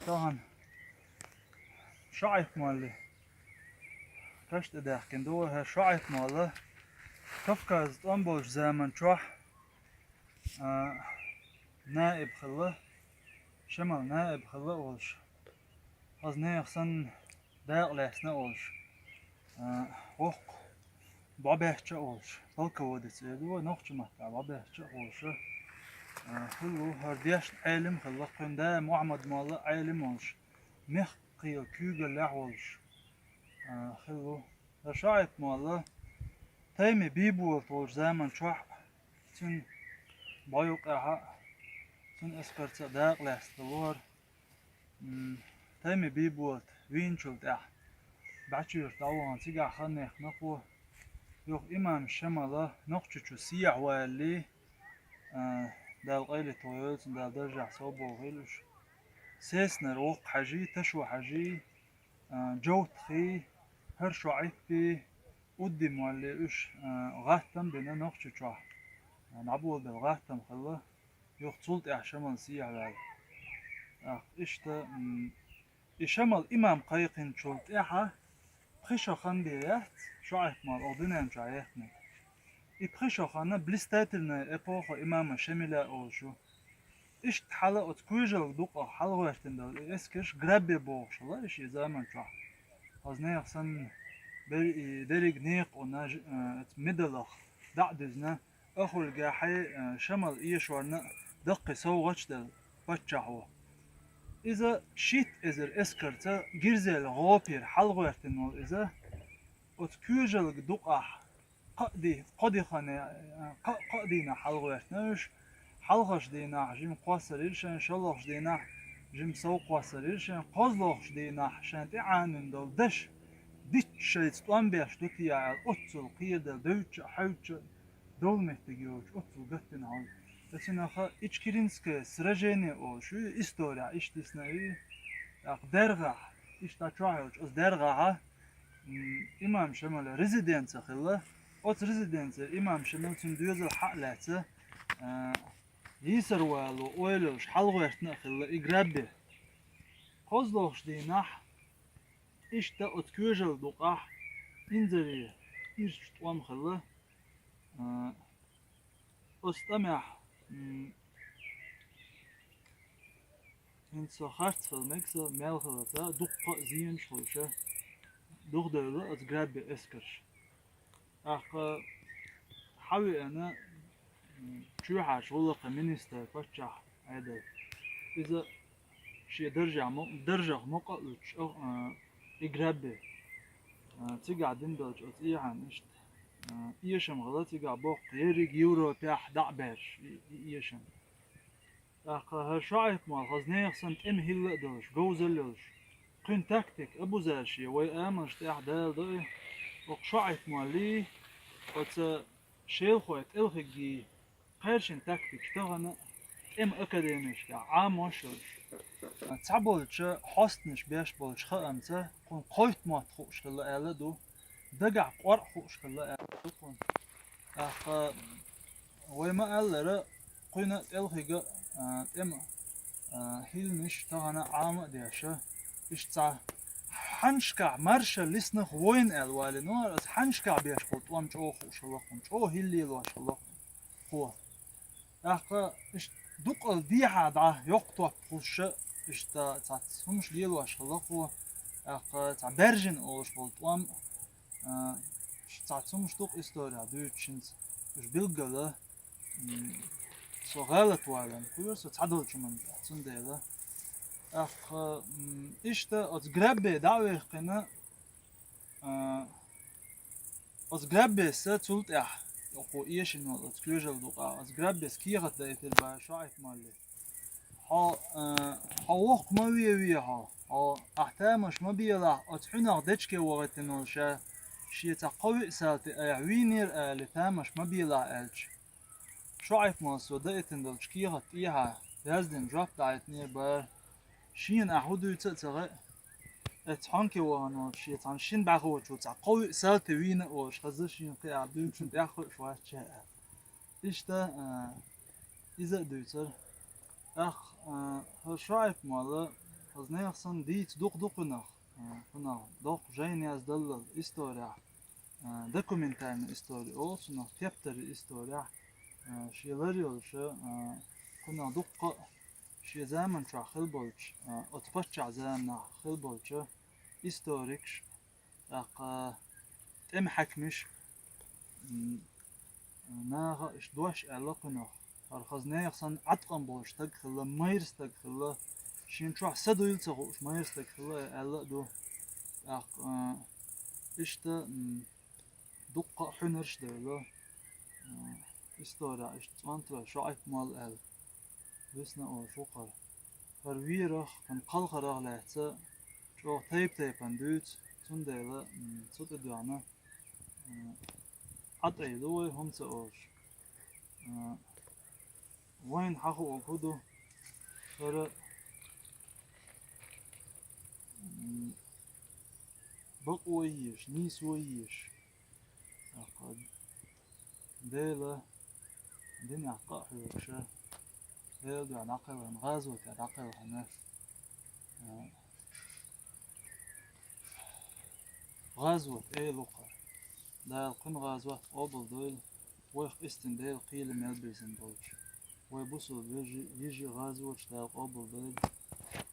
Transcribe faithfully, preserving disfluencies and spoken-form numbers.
Тахан ШоӀайп-молла каш тӀедаьккхина ду вай. ХӀара ШоӀайп-молла Кавказан тӀом болчу заман чохь, а, наиб хилла, Шемал наиб хилла а волуш, хаза нехан санна дакъа лаьцна а волуш, а, воккха бӀобаьхча а волуш, полководец эр ду вай, нохчийн маттахь бӀобаьхча а волуш, а, хилла ву. ХӀара дешна Ӏелам а хилла, кхуьнан да Мухьаммад-молла Ӏелам а волуш, мехкан кхелан куьйгаллехь а волуш, а, хилла ву. ХӀара ШоӀайп-молла Тайми Бийболат волчу заман чохь цуьнан бӀо юкъехь а, цуьнан эскарца а дакъа лаьцна хилла ву хӀара. М, Тайми Бийболат вийначул тӀаьхьа БӀачу-Юьрта дӀавахана, цигахь хан яьккхина кхо. Юха имам Шемала Нохчийчу сехьа валале, а, Дала къайле тхо йойла цунна, Дала даржехь сов бохийла уьш. Сесанара Воккха-Хьаьжи, Ташо-Хьаьжи, а, Джовтхи, хӀара ШоӀайпи, Удди-молли уьш, а, гӀаттам а бина Нохчийчохь, а, дӀаболабелла гӀаттам хилла. Юха цул тӀаьхьа Шемал сехьа ваьлла. ТӀаккха иштта, м, и Шемал имам кхайкхинчул тӀаьхьа пхи шо хан бен яц ШоӀайп-молла оха дуьнен чохь яьккхинарг. И пхи шо хан блистательная эпоха имама Шемиля олуш ю. Иштта хьала оцу Коьжалг дукъах хьалагӀоьртина долу и эскарш Граббе бохуш хилла и шен заман чохь. Хаза нехан санна бер-, и дерриг некъа а, а, оцу медалах дӀа а дуьзна, ахуьлгехье, а, Шемал эшорна а даккхий совгӀаташ делла паччахьо. Иза шийтта эзар эскарца Гирзел-ГӀопера хьалагӀоьртина волу иза, оцу Коьжалг дукъах кхаа ди-, кхо ди хан, а, кхаа, кхаа дийнахь хьалагӀоьртина уьш, хьалхарчу дийнахь жима кхоссар йира шайн, шолгӀачу дийнахь жима сов кхоссар йира шайн, кхозлагӀчу дийнахь шайн тӀе Ӏанийна долу даш диц шайца тӀом беш ду те аьлла, оццул кхераделла, девдча а, хьаьвдча а, довла меттиг йоцуш, оццул гатдина хьал. Ткъа цуьнан Ичкеринское сражение олуш ю, история иштта дисна и, тӀаккха ДаргӀахь, иштта чохь йолчу оцу ДаргӀахь, м, имам Шемала резиденци хилла. Оцу резиденцера имам Шемал, цуьнан доьзал хьа а лаьцна, а, йийсар вало ойла йолуш хьалагӀоьртина а хилла и Граббе. КхозлагӀчу дийнахь иштта оцу Коьжалг дукъахь инзаре ирча тӀом хилла. А, оцу тӀамехь, м, хӀинца со харц хила мега, со мел хиларца, дуккха а зенаш хуьлуш, духадевлла оцу Граббе эскарш. ТӀаккха хьавеана, м, чоьхьарчу гӀуллакхийн министр паччахь Ӏедал. Иза шен даржехь мо-, даржах мукъа а луьттуш, а, и Граббе, а, цигахь дина долчу оцу эхьан иштта, а, эшам хилла цигахь боккха ерриг Европехь дӀа а баьржаш и, и эшам. ТӀаккха хӀара ШоӀайп-молла хаза нехан санна тӀеман хӀилла а долуш, говзалла йолуш, кхуьнан тактика а бу-кх шен, вай амалш тӀехь даладо и, оцу ШоӀайп-моллий, оцу Шелхойн ТӀелхиггий кхаьршина тактикаш тахана тӀеман академешкахь Ӏамош а йолуш. Цхьаболчу хьостанаша беш болчу хаамца, кхунна кхойтта мотт хууш хилла аьлла а ду, дагахь къоръ хууш хилла аьлла а ду кхунна. ТӀаккха вай ма-аллара, кхуьнан а ТӀелхиган а, а, тӀеман, а, хӀилланаш тахана Ӏама а деш, иштта цхьа хьаннашкахь марша лесных войн аьлла валийна вара, аса хьаннашкахь беш болу тӀом чӀогӀа хууш хилла кхунна, чӀогӀа хӀилла лелош хилла кхо. ТӀаккха иштта дукъал дехьа дӀа йоккха топ хуьлуш, иштта цхьацца хӀумаш лелош хилла кхо. ТӀаккха цхьа баьржина олуш болу тӀом, а, цхьацца хӀумаш ду-кх исторехь дуьйцуш хӀинца, уьш билггала, м, со гӀалат валийна кхоьру со цхьадолчу хӀуманна тӀехь, цундела. ТӀаккха, м, иштта оцу Граббе дӀа а ваьккхина, а, оцу Граббес цул тӀаьхьа, кхо эшина волу оцу Коьжалг дукъа, оцу Граббес кехат даийтира бара ШоӀайп-молле. Хьо, а, хьо воккха ма ве, ве хьо, хьо, ахь тамаш ма белахь, оцу хьуьнах дечке вахийтина волу ша, шен цхьа кхо-виъ салти айхьа вийнера али тамаш ма белахь аьлча. ШоӀайп-моллас даийтина долчу кехат тӀехьа яздина жоп дӀахӀиттинера бара. Шена ахь хӀун дуьйцу а ца хаьа, оцу хьонке вахана волчу шен цхьана шина бӀаьхочо цхьа кхо-виъ салти вийна а волуш хезна шена кхин а, дуьйцучунна тӀехь а хууш вац ша аьлла. Иштта, а, иза а дуьйцура. ТӀаккха, а, хӀара ШоӀайп-молла Хаза нехан санна дийца дукха ду кхунах, а, кхунах доккха жайна яздаллал история, а, документальная история олу цунах, тептарий история, а, шен лар йолуша, а, кхунах дуккха а шен заман чохь хила болчу, а, оцу паччахь заманахь хила болчу историкаш, тӀаккха тӀеман хьаькамаш, м, наха иштта дош аьлла кхунах. ХӀара хаза нехан санна Ӏаткъам болчу стаг хилла, майра стаг хилла, шен чохь са дуйла ца хууш майра стаг хилла аьлла а ду. ТӀаккха, а, иштта, м, дуккха а хьуьнарш а девлла, а, история иштта цӀонтаваьлла, ШоӀип-молла аьлла. Висна олуш ву хӀара. ХӀара верах, кхуьнан кхалхарах лаьцна чӀогӀа тайп-тайпана дуьйцу, цундела, м, цу тӀе доьгӀна, м, Ӏа тӀе ду вай хӀума ца олуш. М, вайна хьан хуург хӀун ду? ХӀара, м, бакъо езаш, нийсо езаш. ТӀаккха Дела динехь къа а хьоьгуш, Делан дуьхьа дӀакхелхина, гӀазоте дӀакхелхина, а, гӀазот эр ву кхара. Дала кхуьнан гӀазот къобалдойла, вайх къистина Делан кхеле мел бирзина болчу вай бусалба вежарий, йижарий гӀазоташ Дала къобалдойла.